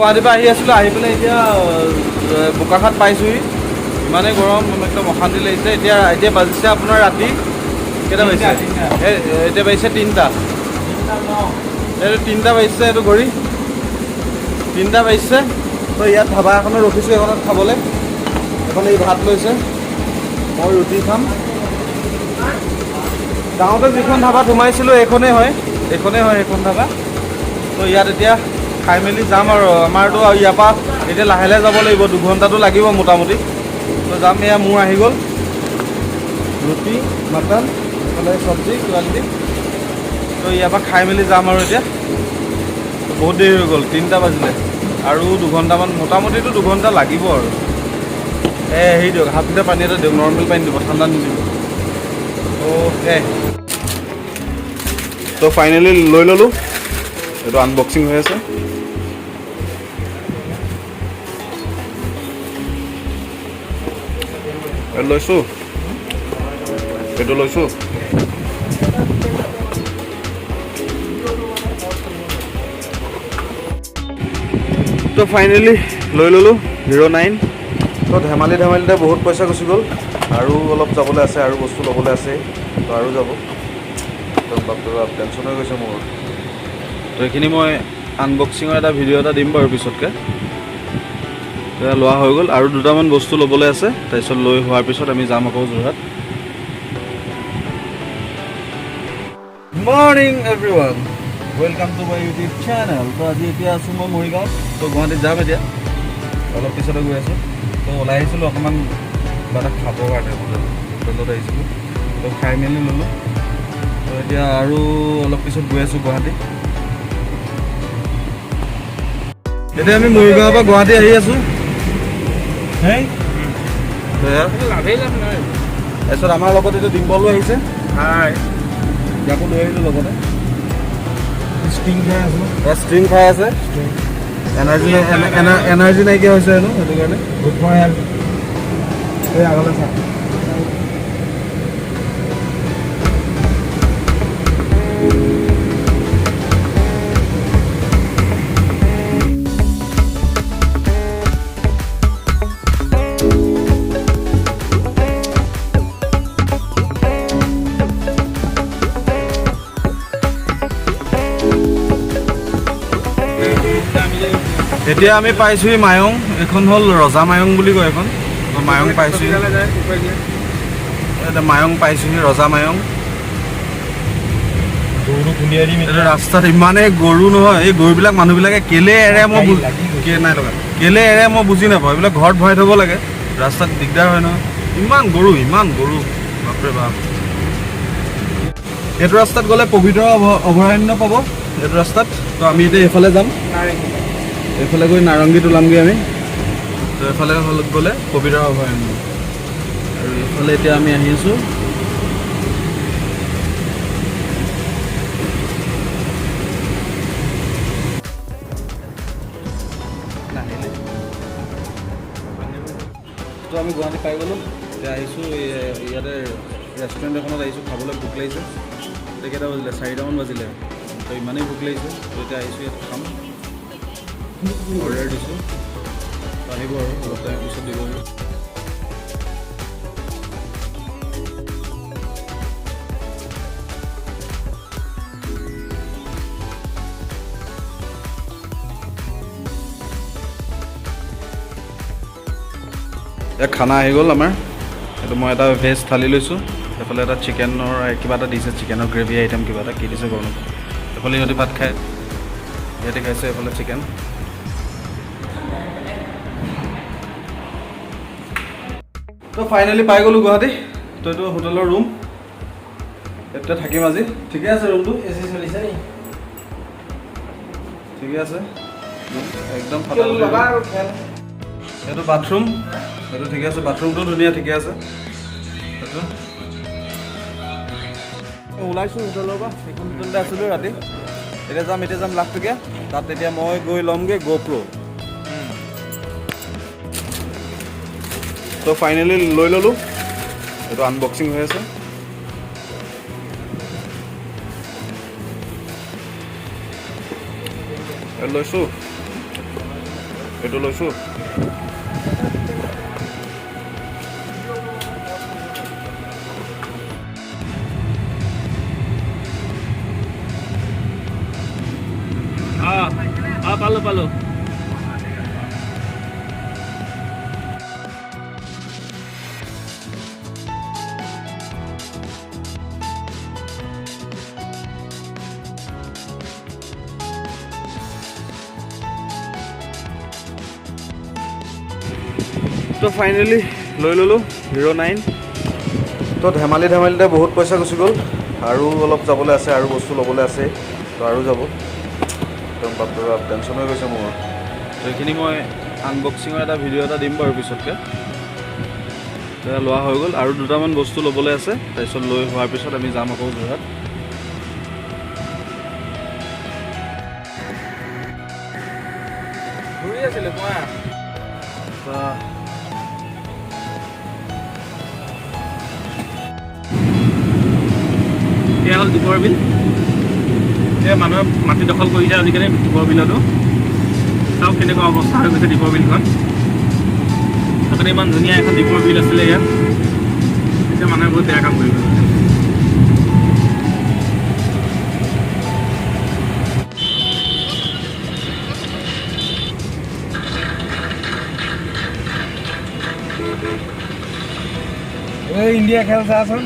গুৱাহাটীৰ পৰা আহি আছিলোঁ, আহি পেলাই এতিয়া বোকাখাত পাইছোঁহি। ইমানেই গৰম, একদম অশান্তি লাগিছে। এতিয়া এতিয়া বাজিছে আপোনাৰ ৰাতি কেইটা বাজিছে? এতিয়া বাজিছে 3টা। এইটো 3টা বাজিছে, এইটো ঘড়ী 3টা বাজিছে। তো ইয়াত ধাবা এখনত ৰখিছোঁ, এইখনত খাবলৈ। এখন এই ভাত লৈছে, মই ৰুটি খাম। যাওঁতে যিখন ধাবাত সোমাইছিলোঁ এইখনেই হয়, এইখনেই হয় সেইখন ধাবা। তো ইয়াত এতিয়া খাই মেলি যাম আৰু আমাৰতো আৰু ইয়াৰ পৰা এতিয়া লাহে লাহে যাব লাগিব, 2 ঘণ্টাটো লাগিব মোটামুটি। তো যাম। এয়া মোৰ আহি গ'ল ৰুটি, মাটন, এইফালে চব্জি কিবা কিবি। তো ইয়াৰ পৰা খাই মেলি যাম আৰু এতিয়া তো বহুত দেৰি হৈ গ'ল, 3টা বাজিলে আৰু 2 ঘণ্টামান, মোটামুটিতো 2 ঘণ্টা লাগিব আৰু। হেৰি দিয়ক, হাফ লিটাৰ পানী এটা দিয়ক, নৰ্মেল পানী দিব, ঠাণ্ডা নিদিব। অ'কে, তো ফাইনেলি লৈ ল'লোঁ, এইটো আনবক্সিং হৈ আছে। এইটো লৈছোঁ, এইটো লৈছোঁ। তো ফাইনেলি লৈ ল'লোঁ হিৰ' 9। তো ধেমালি ধেমালিতে বহুত পইচা গুচি গ'ল। আৰু অলপ যাবলৈ আছে, আৰু বস্তু ল'বলৈ আছে, তো আৰু যাব। একদম বাপৰে বাপ, টেনশ্যন হৈ গৈছে মোৰ। তো এইখিনি মই আনবক্সিঙৰ এটা ভিডিঅ' এটা দিম বাৰু পিছতকৈ। এতিয়া লোৱা হৈ গ'ল, আৰু দুটামান বস্তু ল'বলৈ আছে। তাৰপিছত লৈ হোৱাৰ পিছত আমি যাম আকৌ Jorhat. Morning everyone, welcome to my YouTube channel. তো আজি এতিয়া আছোঁ মই মৰিগাঁৱত। তো গুৱাহাটীত যাম এতিয়া, অলপ পিছতে গৈ আছোঁ। তো ওলাই আহিছিলোঁ অকণমান কিবা এটা খাবৰ কাৰণে, হোটেলত আহিছিলোঁ। তো খাই মেলি ল'লোঁ। তো এতিয়া আৰু অলপ পিছত গৈ আছোঁ গুৱাহাটী। এতিয়া আমি মৰিগাঁৱৰ পৰা গুৱাহাটী আহি আছোঁ। তাৰপিছত আমাৰ লগত এতিয়া ডিম্পলো আহিছে। হাই। ইয়াকো লৈ আহিলোঁ লগতে। ষ্টিং খাই আছো। ষ্ট্ৰিং খাই আছে, এনাৰ্জি এনাৰ্জি নাইকিয়া হৈছে হেনো, সেইটো কাৰণে। Good for health. এই আগলৈ চা। এতিয়া আমি পাইছোহি মায়ং। এইখন হ'ল ৰজা মায়ং বুলি কয় এইখন। তো মায়ং পাইছোহি, এতিয়া মায়ং পাইছোহি, ৰজা মায়ং। গৰুটো খুন্দিয়াই দিম। এইটো ৰাস্তাত ইমানেই গৰু নহয়, এই গৰুবিলাক মানুহবিলাকে কেলে এৰে মই লাগি গৈছে। নাই লগা, কেলে এৰে মই বুজি নাপাওঁ। এইবিলাক ঘৰত ভৰাই থ'ব লাগে, ৰাস্তাত দিগদাৰ হয় নহয়। ইমান গৰু, ইমান গৰু, বাপৰে বাপ। এইটো ৰাস্তাত গ'লে পবিতৰা অভয়াৰণ্য পাব এইটো ৰাস্তাত। তো আমি এতিয়া এইফালে যাম, এইফালে গৈ নাৰংগীত ওলামগৈ আমি। তো এইফালে গ'লে পবিতৰা অভয়াৰণ্য আৰু এইফালে এতিয়া আমি আহি আছোঁ। নাহিলে। তো আমি গুৱাহাটী পাই গ'লোঁ। এতিয়া আহিছোঁ, ইয়াতে ৰেষ্টুৰেণ্ট এখনত আহিছোঁ খাবলৈ, ভোক লাগিছে। এতিয়া কেইটা বাজিলে? 4টামান বাজিলে। তো ইমানেই ভোক লাগিছে, তো এতিয়া আহিছোঁ ইয়াত খাম। অৰ্ডাৰ দিছোঁ, তো আহিব আৰু অলপ টাইম পিছত দিবহি। ইয়াত খানা আহি গ'ল আমাৰ। এইটো মই এটা ভেজ থালি লৈছোঁ। এইফালে এটা চিকেনৰ কিবা এটা দিছে, চিকেনৰ গ্ৰেভি আইটেম কিবা এটা, কি দিছে গম নাপাওঁ। এইফালে ইহঁতি ভাত খায়, ইহঁতি খাইছে এইফালে চিকেন। তো ফাইনেলি পাই গ'লোঁ গুৱাহাটী। তো এইটো হোটেলৰ ৰুম, ইয়াতে থাকিম আজি। ঠিকে আছে ৰুমটো। এচি চলিছে নি? ঠিকে আছে একদম ফাটাফাটি। এইটো বাথৰুম, সেইটো ঠিকে আছে, বাথৰুমটো ধুনীয়া, ঠিকে আছে। সেইটো ওলাইছোঁ হোটেলৰ পৰা, সেইখন হোটেলতে আছিলোঁ ৰাতি। এতিয়া যাম লাখটকীয়া। তাত এতিয়া মই গৈ ল'মগৈ গ'প্ৰ'। তো ফাইনেলি লৈ ল'লোঁ, এইটো আনবক্সিং হৈ আছে। এইটো লৈছোঁ। এইটো লৈছোঁ। অঁ অঁ, পালোঁ পালোঁ। তো ফাইনেলি লৈ ল'লোঁ হিৰ' 9। তো ধেমালি ধেমালিতে বহুত পইচা গুচি গ'ল। আৰু অলপ যাবলৈ আছে, আৰু বস্তু ল'বলৈ আছে, তো আৰু যাব। একদম বাপৰে বাপ, টেনশ্যন হৈ গৈছে মোৰ। তো এইখিনি মই আনবক্সিঙৰ এটা ভিডিঅ' এটা দিম বাৰু পিছতকৈ। এতিয়া লোৱা হৈ গ'ল, আৰু দুটামান বস্তু ল'বলৈ আছে। তাৰপিছত লৈ হোৱাৰ পিছত আমি যাম আকৌ যোৰহাট। ঘূৰি আছিলোঁ, কোৱা। বাহ। এয়া হ'ল দীপৰ বিল। এয়া মানুহে মাটি দখল কৰিছে আজিকালি দীপৰ বিলতো। চাওক কেনেকুৱা অৱস্থা হৈ গৈছে দীপৰ বিলখন। আগতে ইমান ধুনীয়া এখন দীপৰ বিল আছিলে ইয়াত, এতিয়া মানুহে বহুত বেয়া কাম কৰিব। এই ইণ্ডিয়া খেল চাচোন।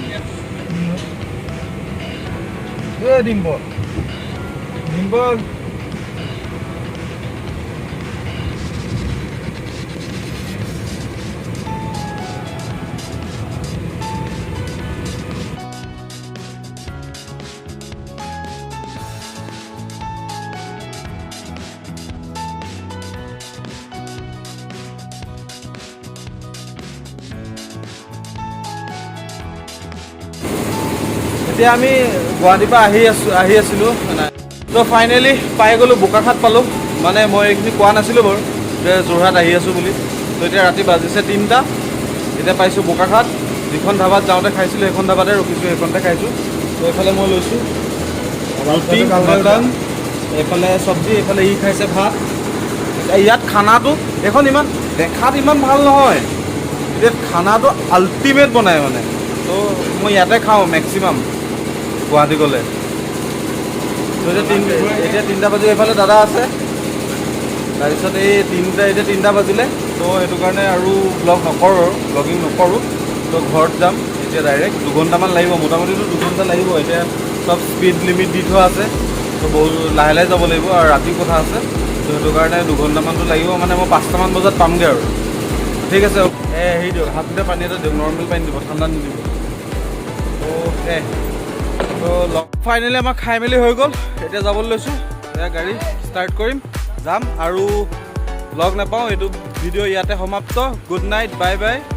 এই ডিম্পল, ডিম্পল। এতিয়া আমি গুৱাহাটীৰ পৰা আহি আছোঁ, আহি আছিলোঁ। তো ফাইনেলি পাই গ'লোঁ, বোকাখাত পালোঁ। মানে মই এইখিনি কোৱা নাছিলোঁ বাৰু যে যোৰহাট আহি আছোঁ বুলি। তো এতিয়া ৰাতি বাজিছে 3টা, এতিয়া পাইছোঁ বোকাখাত। যিখন ধাবাত যাওঁতে খাইছিলোঁ সেইখন ধাবাতে ৰখিছোঁ, সেইখনতে খাইছোঁ। তো এইফালে মই লৈছোঁ ৰুটি, মটন, এইফালে চব্জি, এইফালে ই খাইছে ভাত। ইয়াত খানাটো এইখন ইমান দেখাত ইমান ভাল নহয়, এতিয়া খানাটো আল্টিমেট বনায় মানে। তো মই ইয়াতে খাওঁ মেক্সিমাম গুৱাহাটী গ'লে। তো এতিয়া 3টা বাজি, এইফালে দাদা আছে। তাৰপিছত এই তিনিটা, এতিয়া 3টা বাজিলে। তো সেইটো কাৰণে আৰু ব্লগ নকৰোঁ, আৰু ব্লগিং নকৰোঁ। তো ঘৰত যাম এতিয়া ডাইৰেক্ট। দুঘণ্টামান লাগিব, মোটামুটিতো দুঘণ্টা লাগিব। এতিয়া চব স্পীড লিমিট দি থোৱা আছে, তো বহুত লাহে লাহে যাব লাগিব আৰু ৰাতিও কথা আছে। তো সেইটো কাৰণে দুঘণ্টামানতো লাগিব, মানে মই 5টামান বজাত পামগৈ আৰু। ঠিক আছে, হেৰি দিয়ক, হাফ লিটাৰ পানী এটা দিয়ক, নৰ্মেল পানী দিব, ঠাণ্ডা নিদিব। তো ফাইনেলি আমাৰ খাই মেলি হৈ গ'ল, এতিয়া যাবলৈ লৈছোঁ। এয়া গাড়ী ষ্টাৰ্ট কৰিম, যাম আৰু লগ নাপাওঁ। এইটো ভিডিঅ' ইয়াতে সমাপ্ত। Good night, bye bye.